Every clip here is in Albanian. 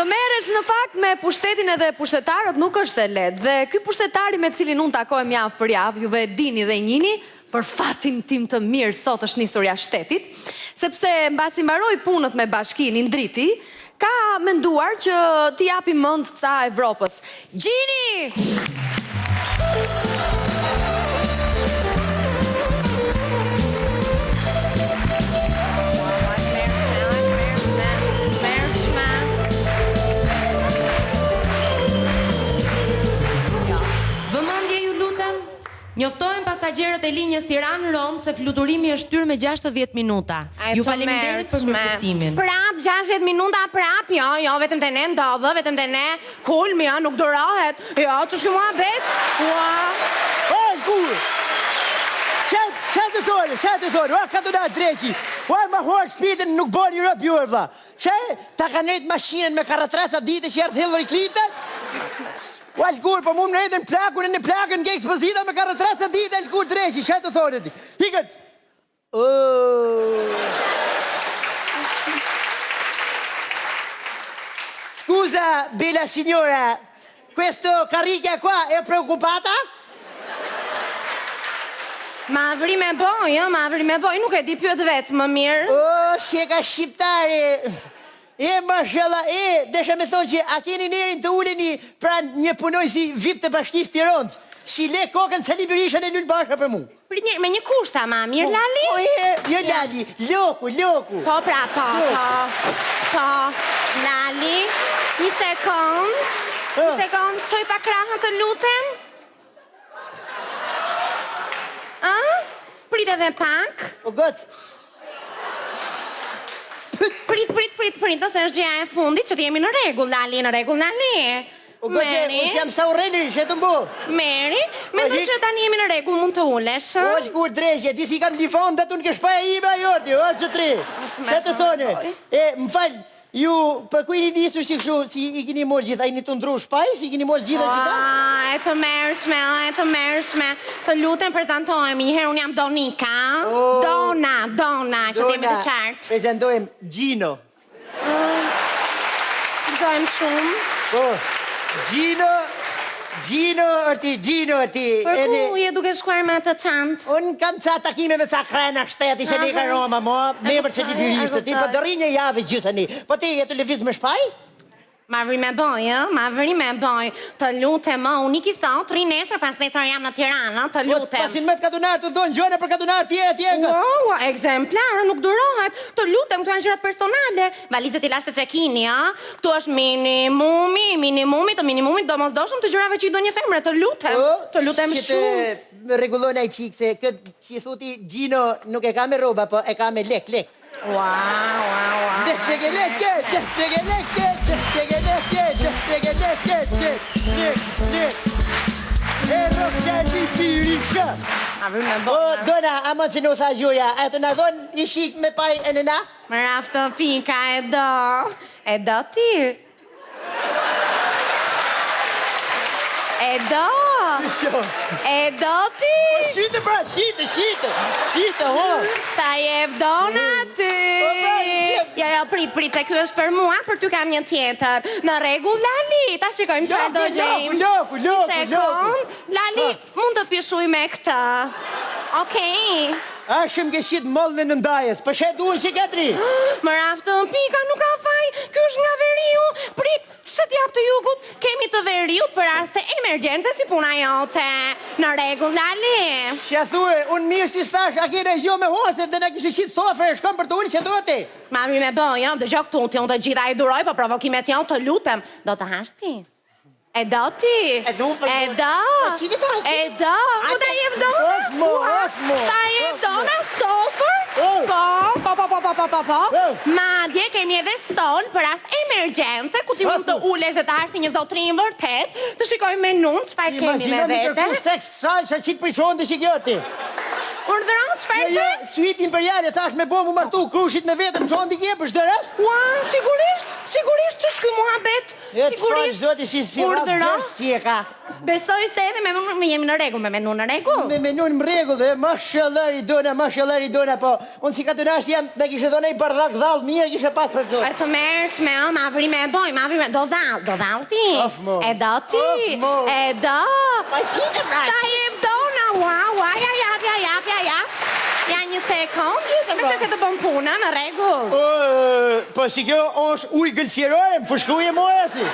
Të merresh në fakt me pushtetin edhe pushtetarët nuk është e lehtë dhe ky pushtetari me të cilin unë takohem javë për javë, juve e dini dhe e njihni, për fatin tim të mirë sot është nisur jashtë shtetit, sepse mbasi mbaroi punët me bashkinë Indriti, ka menduar që t'i japi mend ca Evropës. Gjini! Vëmendje ju lutem! Njoftohen pasagjerët e linjës Tiranë-Romë se fluturimi është shtyrë me 60 minuta. Ju faleminderit për mirëkuptimin. Prap 60 minuta prap, jo, jo, vetëm te ne ndodh, vetëm te ne. Kulmi, ë, nuk durohet. Jo, ç'është ky muhabet? Ua. O, kur? Ça, ça të thore, ça të thore, ua, katunar dreqi, ua, ma huar shpitën, nuk bërë një rëp juar, vlla. Që, ta ka nejtë mashinën me karratreca dite që erdh Hillary Clinton? Ua, lkur, po mu më nejtën plakun e në plakën nga ekspozita me karratreca dite, lkur dreqi, ça të thore ti? Ikët! Scusa, bella signora, questo karrigia qua è preoccupata? Ma vri me bojë, ë, ma vri me bojë, nuk e di pyet vetë më mirë. Oh, si e ka shqiptare. E, mashallah, e, desha me thonë që a keni nerin të uleni pranë një punonjësi VIP të bashkisë Tironës, si le kokën Sali Berisha e Lul Basha për mu. Prit një, me një kusht ama, mirë po, Lali? Po, e, jo Lali, Loku, Loku. Po, pra, po, po, po, Lali, një sekond, një sekond, çoj pak krahën të lutem. A? Prit edhe pak. Po, gocë. Prit, prit, prit, prit, se është gjëja e fundit që të jemi në rregull, Lali, në rregull, Lali. Po gocë, unë jam sa urrenëri, që të mbo. Meri, mendoj që tani jemi në rregull, mund të ulesh, ë? O, lëkurë dreqe, di si kam lifondat unë ke shpaja ime ajo, ti, o, që tri. Që të thone, e, më fal, ju, për ku jeni nisur si kështu, si i kini morë gjitha, jeni të ndru shpaj, si i kini morë gjitha që ta? A, e tmerrshme, a, e tmerrshme. Të lutem, prezantohemi, një herë unë jam Donika. Dona, Dona, që të jemi të qartë. Prezantohem, Gjino. Gëzohem shumë. Po, Gjino, Gjino është i, Gjino është i. Për ku je duke shkuar me atë çantë? Unë kam ca takime me ca krena shteti se ne ka Roma, mo, me për që ti byrishtë ti, po do rri një javë e gjysë një. Po ti je të lëviz me shpaj? Ma vri me bojë, ë, ma vri me bojë. Të lutem, ë, unë iki sot, rri nesër, pasnesër jam në Tiranë, ë, të Po, lutem. pasin me të katunar të thonë gjëna për katunar tjera tjera nga. Ua, ekzemplar, ë, nuk durohet. Të lutem, këto janë gjërat personale. Valixhet i lashë te check-in-i, ë. Këtu është minimumi, minimumi të minimumit domosdoshëm të gjërave që i duhen një femre, të lutem. Po, Të lutem që të shumë. rregullon ai çik se këtë si thuti Gjino nuk e ka me rroba, po e ka me lek, lek. Ua, ua, ua. Lek, lek, lek, lek, lek, lek, lek, lek, lek, lek, lek, lek, lek, lek, lek. E rrofsha Berisha. A vë me O, bojë. dona, a mund që nuk tha Gjuria, e të na dhonë i shik me paj e në na? Më raftë pika e do. E do ti? E do! E do ti? Po shite pra, shite, shite, shite, ho! Ta jep dona ty! Po, pra, jep. Jo, jo, prit, prit, se ky është për mua, për ty kam një tjetër. Në rregull, Lali, ta shikojmë çfarë do Loku, gjejmë. loku, loku, loku. Sekond, Lali, mund të pish ujë me këtë. Okej. A shumë ke shit mollën në ndajës, për she duhen që ketri? Më raftë pika, nuk ka faj, ky është nga veriu. Prit, pse t'jap të jugut? Kemi të veriut për raste emergjence si puna jote. Në rregull, Lali. Që thue, unë mirë si thash, a kene gjo me hua, se dhe na kishe shit sofrë e shkon për të ulë që do ti. Ma vri me bojë, dëgjo këtu, ti unë të gjitha i duroj, po provokimet jo, të lutem. Do të hash ti? E do ti? E du, po E do? Po si ti pa, si? E do? Po ta jep dona? Of mo, of mo. Ta jep dona sofër? Oh. Po, po, po, po, po, po, po, po. Oh. Madje kemi edhe stol për rast emergjence, ku ti mund të ulesh dhe të hash si një zotëri i vërtet, të shikojmë menun çfarë kemi me Imagjino mi vete. kërku seks kësaj, që qitë për qonë të shikjo ti. Urdhëro, çfarë Jo, jo, the? suite imperiale, thash me bo mu martu, krushit me vetëm, qonë t'i kje për çdo rast? Ua, sigurisht, sigurisht ç'është ky muhabet? E të falë Sigurisht. zoti si si rraf Urdhëro. ders si e ka. Besoj se edhe me menun jemi në rregull, me menun në rregull. Me menun në rregull, dhe mashallah Ridona, mashallah Ridona, po unë si katunash jam, na kishe dhënë një bardak dhallë mirë kishe pas për zot. E tmerrshme, ë, ma vri me e boj, ma vri me do dhallë, do dhallë ti. Of mo. E do ti. Of mo. E do. Pa si të pra. Ta jep dona, ua, ua, ja jap, ja jap, ja jap. Ja një sekond. Si të Nëse se të bën puna në rregull. O, po si kjo është ujë gëlqerore, më fëshkuje moja si.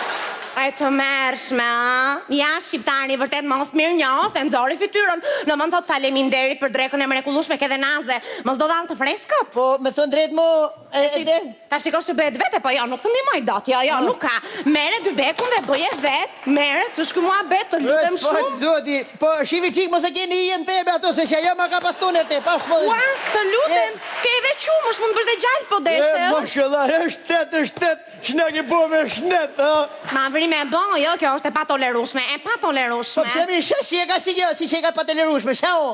E tmerrshme, a? Ja, shqiptari vërtet mos mirënjohës, e nxori fytyrën. Në vend thot faleminderit për drekën e mrekullueshme, ke dhe naze. Mos do dhallë të freskët. Po, me thënë drejt mo, e, e den? Ta shikosh që bëhet vete, po jo, nuk të ndihmoj dot. Jo, jo, nuk ka. Merre dybekun dhe bëje vet. Merre, ç'është ky muhabet, të lutem E, fal shumë. zoti, po shivi çik mos e keni ijen teme ato se që ajo ma ka pastuar te, pas po. Ua, të lutem, ke edhe qumësh, mund të bësh dhe gjalp po deshe. E, ë? mashallah, është shtet, është shtet, ç'na ke bo me shnet, ha? Ma vri me bo, jo, kjo është e patolerueshme, e Po patolerueshme. pse mi shë si e ka si kjo, si që e ka patolerueshme, shë o?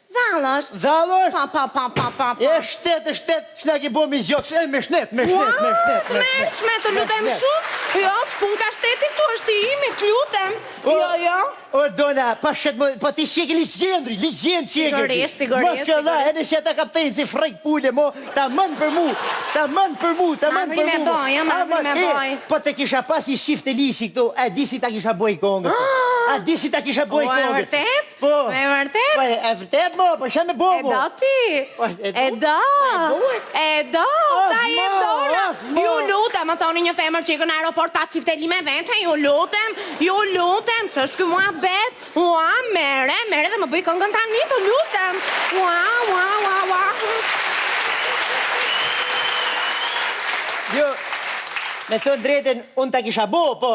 Dhallë është. Dhallë është? Po, po, po, po, po. po. E shtet, e shtet, ç'na ke bo me gjoks, e me shnet, me Ua, shnet, me shnet, të me shnet. mërshme, të Me lutem shnet. shumë. Jo, ç'pun ka shteti këtu është i imi, të lutem. O, Jo, jo. O, Dona, pa shet më, po ti sheke legjendri, legjend sheke. Sigurisht, sigurisht, Mashallah, sigurisht. edhe që ata kapten si frek pule, mo, ta mën për mu, ta mën për mu, ta Ma mën vri për me mu. boj, ja, ma Ama, vri me e, boj. Po të kisha pas i shifte lisi këtu, e di si ta kisha boj kongës. A di si ta kisha boj O, e kongës. vërtet? Po. E vërtet? Po, e vërtet, mo, po shë me bo, E mo. do ti? Po, e E do. do? E E do? Of, Ta jep mo, dona. of, mo. Ju lutem, më thoni një femër që ikën në aeroport pa cifteli me vete, ju lutem, ju lutem, ç'është ky muhabet? Ua, mere, mere dhe më bëj këngën tani, të lutem. Ua, ua, ua, ua. Jo, me thënë drejtën, unë ta kisha bo, po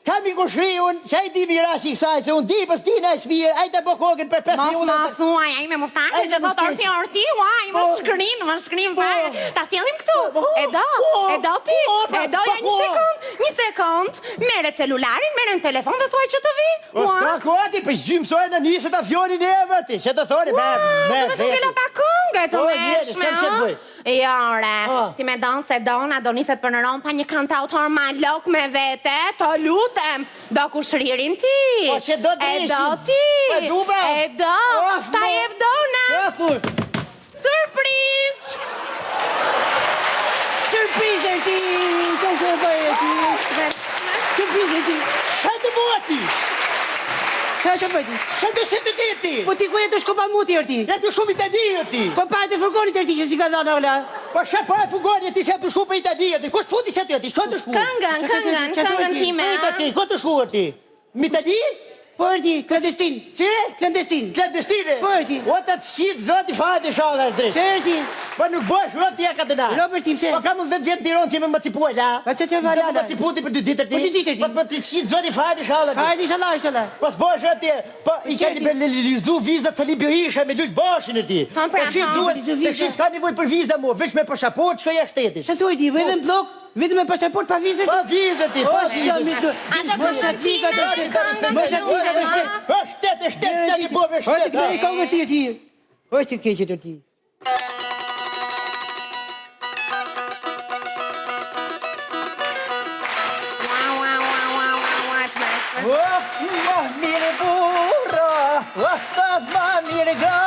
kam i kushri unë, që ai di mirasi i kësaj, se unë di, po s'di na mirë, ai ta bo kokën për 5 Mos minuta. ma thuaj, ai me mustaqe Ai me që thot mustaqe. orti orti, ua, ai më Po. shkrin, më shkrin Po. fare. Ta sjellim këtu. Po, E do, po, e do ti, po, pra, e do po, ja një po. sekond, një sekond. Merre celularin, merre në telefon dhe thuaj që të vi. Po Ua. s'ka kohë për gjymsë ore në niset avionin e vërti, që të thoni, me, me Do me thënë kela pa këngë e të Po, jeni, mërshme, s'kam ç'të ë? bëj. Jo, re, Ah. ti me don se dona, do niset për në Romë pa një kantautor malok me vete, të lutem, do kushririn ti. Po, që do E t'ishim. do ti. Po, e du, pra. E do, Of, ta mo. jep dona. Që thuj? Surprizë! Surprizë ti, që që bëj ti? Surprizë ti. Që të bua ti? Që që bëj ti? Që të se të ti ti? Po ti ku je të shku pa mu ti ti? Ja të shku për Itali ti. Po pa të furgonit ti që si ka dhënë ola. Po shë pa e furgonit ti se të shku për Itali ti. Kush futi që ti ti? Shko të shku? Këngën, këngën, këngën time. Po ti, ku të shku ti? Në Itali? Po ti, klandestin. Si? Klandestin. Klandestine? Po, ti. O të të shit zoti fati inshallah drejt. Çe ti? Po nuk bësh rrot ja ka dëna. Robert, ti pse? Po kam unë 10 vjet në Tiranë që më emancipuaj la. Pa çe çe vala, Do të la. emanciputi për dy ditë ti. Për dy ditë ti. Po të shit zoti fati inshallah. Fajni inshallah, inshallah. Po s'bosh rrot ti. Po i ka liberalizu vizat Sali Berisha me Lul Bashin e ti. Po, pra, Po shi po. duhet, Liberalizu se viza. shi s'ka nevojë për viza mua, veç me pasaportë shkoj jashtë shtetit. Çe thuaj ti, vetëm blok, vetëm me pasaport pa vizë? Pa vizë ti, pa O, vizë. sa mi të... Atë Mos këngën atika time, të shtet, këngën mos të atika të lutem, shtet. a? Është shtet, është shtet, ja ke bërë me O, të shtet. këndoj këngën ti ti. O, ti keqe të ti. Ua, ua, ua, ua, ua, ua, të mërshme. Oh, ma mirë burra, oh, ma, ma mirë gra,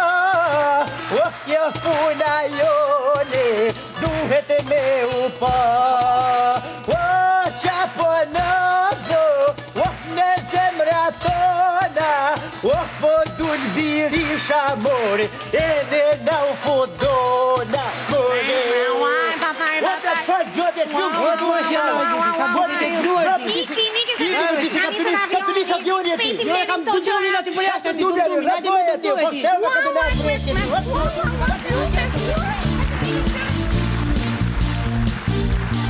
oh, kjo puna jone, duhet me u pa. Oh, qa po në zo, oh, në zemra tona, oh, po dul birisha more, edhe na u fotona, more. Ua, papar, O, të papar. fal zote, Ua, klub, ua, ua, ua, ua, ua, ua, ua. Iki, iki, se Iki, se na ka nisën pilis, ka pilis avioni aty. Shpejti Jo, e kam blerim dy këto gjëra gjëra. aty për jashtë, Sa të dubja, aty, rrëgoje aty, po aty. pse Ua, ka të ua, na ua, ua, ua, ua.